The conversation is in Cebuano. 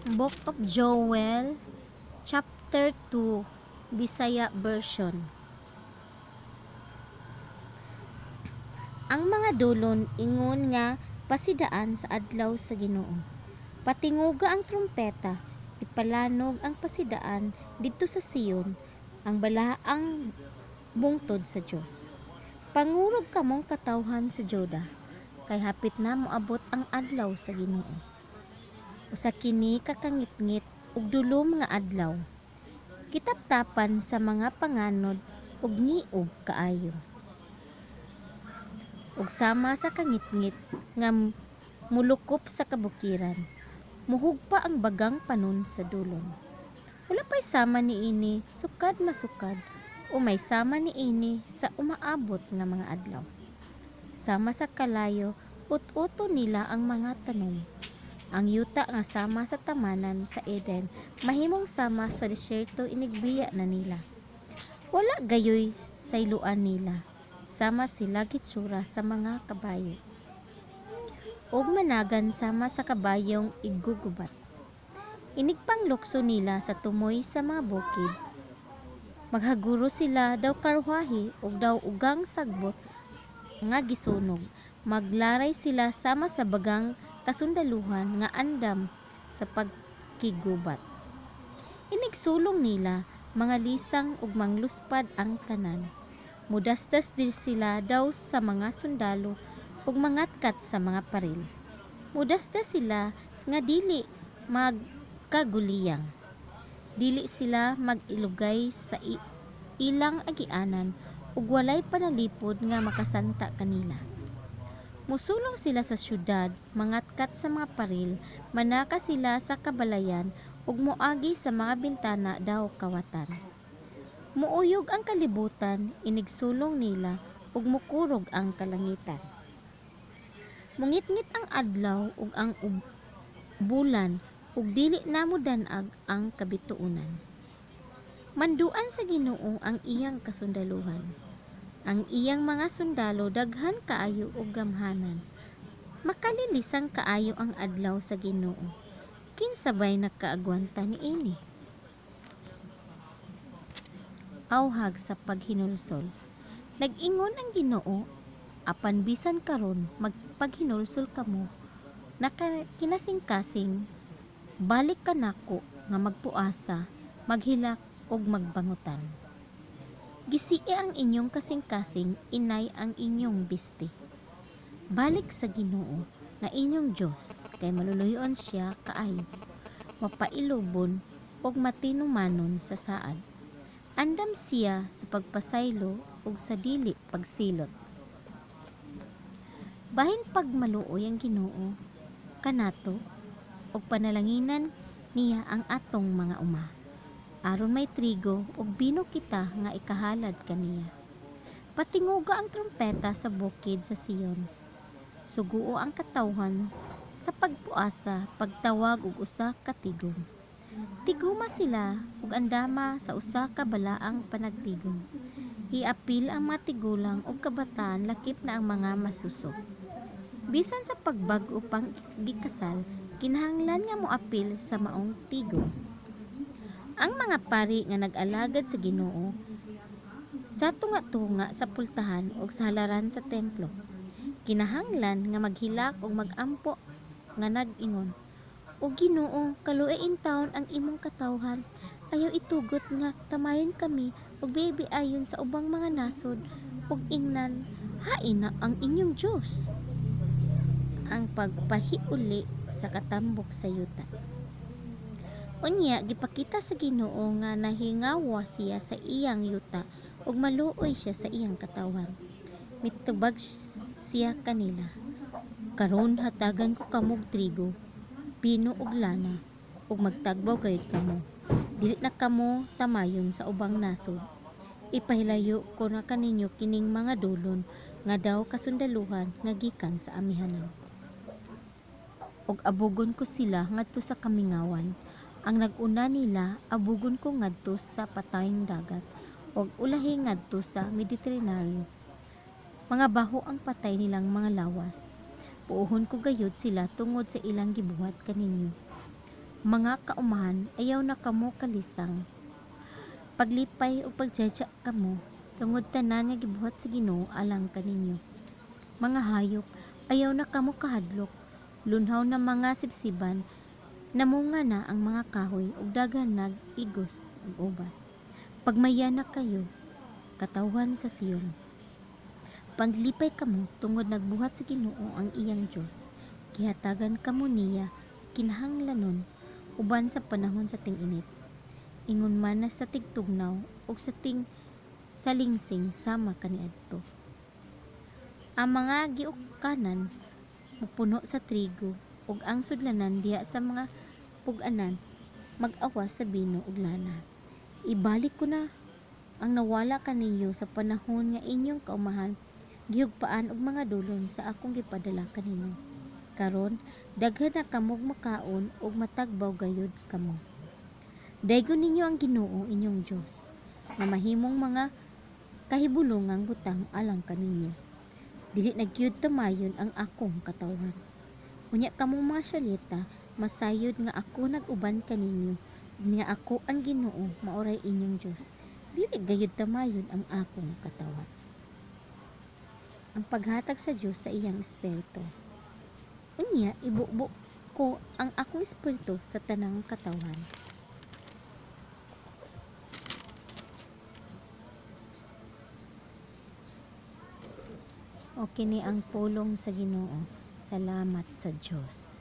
Book of Joel, chapter 2, Bisaya version. Ang mga dolon ingon nga pasidaan sa adlaw sa Ginoo. Patinguga ang trumpeta, ipalanog ang pasidaan didto sa Sion, ang balaang bungtod sa Dios. Pangurog kamong katawhan sa Juda, kay hapit na moabot ang adlaw sa Ginoo. Usa kini ka kangitngit ug dulom nga adlaw. Gitaptapan sa mga panganod ug ngiub kaayo. Ug sama sa kangitngit nga molukop sa kabukiran, muhugpa ang bagang panon sa dolon. Wala pay sama niini sukad masukad o may sama niini sa umaabot nga mga adlaw. Sama sa kalayo, ut-uton nila ang mga tanom. Ang yuta nga sama sa tamanan sa Eden mahimong sama sa desierto inigbiya na nila. Wala gayoy sayloan nila, sama sila gitsura sa mga kabayo ug managan sama sa kabayong iggugubat. Inigpanglukso nila sa tumoy sa mga bukid, maghaguro sila daw karwahe ug daw ugang sagbot nga gisunog. Maglaray sila sama sa bagang kasundaluhan nga andam sa pagkiggubat. Inigsulong nila, mga lisang ug mangluspad ang tanan. Mudasdas din sila daw sa mga sundalo ug mangatkat sa mga paril. Mudasdas sila nga dili magkaguliyang. Dili sila mag-ilugay sa ilang agianan ug walay panalipod nga makasanta kanila. Mosulong sila sa syudad, mangatkat sa mga paril, manaka sila sa kabalayan ug moagi sa mga bintana daw kawatan. Muuyog ang kalibutan inigsulong nila ug mokurog ang kalangitan. Mongitngit ang adlaw ug ang bulan ug dili na modan-ag ang kabituonan. Manduan sa Ginoo ang iyang kasundaluhan. Ang iyang mga sundalo daghan kaayo ug gamhanan. Makalilisang kaayo ang adlaw sa Ginoo. Kinsa bay nakaagwanta niini? Awhag sa paghinulsol. Nag-ingon ang Ginoo, apan bisan karon magpaghinulsol kamo, nakakinasingkasing, balik kanako nga magpuasa, maghilak ug magbangutan. Gisie ang inyong kasingkasing, inay ang inyong bisti. Balik sa Ginoo nga inyong Dios kay maluluy-on siya kaayo, mapailubon ug matinumanon sa saad. Andam siya sa pagpasaylo ug sa dili pagsilot. Bahin pagmaluoy ang Ginoo kanato ug panalanginan niya ang atong mga uma, aron may trigo ug bino kita nga ikahalad kaniya. Patinguga ang trumpeta sa bukid sa Sion. Suguo ang katawhan sa pagpuasa pagtawag og usa ka tigom. Tigoma sila ug andama sa usa ka balaang panagtigom. Iapil ang mga tigulang ug kabataan lakip na ang mga masuso. Bisan sa pagbag-o pang gikasal, kinahanglan nga moapil sa maong tigom. Ang mga pari nga nag-alagad sa Ginoo sa tunga-tunga sa pultahan ug sa halaran sa templo kinahanglan nga maghilak ug magampo nga nag-ingon, "O Ginoo, kaluoyi intawon ang imong katawhan. Ayaw itugot nga tamayon kami ug biay-biayon sa ubang mga nasod ug ingnan, 'Hain na ang inyong Dios?'" Ang pagpahiuli sa katambok sa yuta. Unya gipakita sa Ginoo nga nahingawa siya sa iyang yuta ug maluoy siya sa iyang katawhan. Mitubag siya kanila, "Karon hatagan ko kamo og trigo, bino ug lana, ug magtagbaw gayud kamo. Dili na kamo tamayon sa ubang nasod. Ipahilayo ko na kaninyo kining mga dolon nga daw kasundaluhan nga gikan sa amihanan. Ug abugon ko sila ngadto sa kamingawan. Ang nag-una nila abugon ko ngadto sa Patayng Dagat ug ulahi ngadto sa Mediterranean. Mga baho ang patay nilang mga lawas. Puohon ko gayud sila tungod sa ilang gibuhat kaninyo. Mga kaumahan, ayaw na kamo kalisang. Paglipay ug pagtsaytsay kamo tungod tanan nga gibuhat sa Ginoo alang kaninyo. Mga hayop, ayaw na kamo kahadlok. Lunhaw na mga sibsiban, namunga na ang mga kahoy ug daghan nag igos ug ubas. Pagmaya na kayo, katawhan sa Sion. Paglipay kamo tungod nagbuhat sa Ginoo ang iyang Dios. Gihatagan kamo niya sa kinahanglanon uban sa panahon sa ting-init. Ingon man na sa tigtugnaw ug sa ting salingsing sama kaniadto. Ang mga giukanan mopuno sa trigo ug ang sudlanan diha sa mga pug-anan mag-awas sa bino ug lana. Ibalik ko na ang nawala kaninyo sa panahon nga inyong kaumahan gihugpaan og mga dulon sa akong gipadala kaninyo. Karon daghan na kamog makaon ug matagbaw gayud kamo. Daygon ninyo ang Ginoo inyong Dios nga mahimong mga kahibulongang butang alang kaninyo. Dili na gyud tamayon ang akong katawhan. Unya kamong mga Israelita, masayod nga ako nag-uban kaninyo, nga ako ang Ginoo maoray inyong Dios. Dili gayud tamayon ang akong katawhan. Ang paghatag sa Dios sa iyang espiritu. Unya ibubo ko ang akong espiritu sa tanang katawhan. O kini ang pulong sa Ginoo. Salamat sa Dios.